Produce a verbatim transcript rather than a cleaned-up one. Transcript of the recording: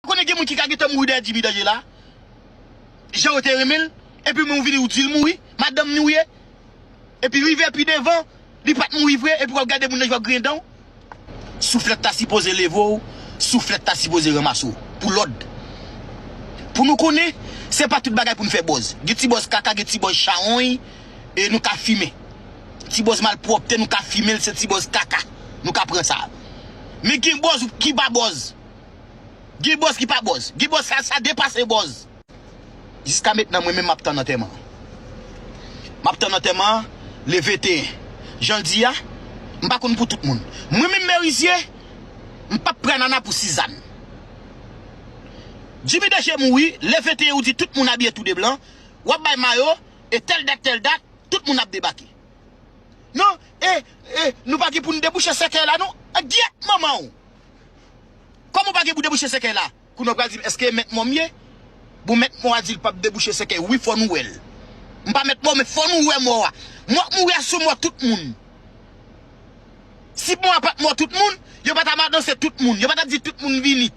Konnen gen moun ki ka gentan mouri dèyè Jimmy Danje la. Jan yo te renmen l, epi men ou vini ou di l mouri, madanm ni ou ye. Epi rive pi devan, li pa t mouri vre, epi w ap gade moun nan, w ap griyen dan w. Souflèt ta sipoze leve w, souflèt ta sipoze ranmase w. Pou lòd. Pou nou konnen, se pa tout bagay pou n fè bòz. Gen ti bòz kaka, gen ti bòz chawony, e nou ka fimen. Ti bòz malpwòpte, nou ka fimen l, se ti bòz kaka. Nou ka pran sa. Men gen bòz ki pa bòz. Gen bòz ki pa bòz. Gen bòz sa, sa depase bòz. Jiska mentnan, mwen menm m ap tann antèman an. M ap tann antèman an le venteyen. Jan l di a, m pa konn pou tout moun. Mwen menm Merizye, m p ap pran nana pou Sizàn. Jimmy Danje mouri, le venteyen ou di tout moun abiye tou de blan, w ap bay mayo, e tèl dat, tèl dat, tout moun ap debake. Non, e, e, nou pa gen pou n debouche sèkèy la, non. A gyèt manman w. Kòman w pa gen pou debouche sèkèy la? Kounye a w pral di m, èske e mèt mò m ye? Bon, mèt mò a di l p ap debouche sèkèy. Wi, fò nou wè l. M pa mèt mò, men fò nou wè mò a. Mò k mouri a sou mò tout moun. Si mò a pa t mò tout moun, yo pa t ap anonse tout moun. Yo pa t ap di tout moun vini.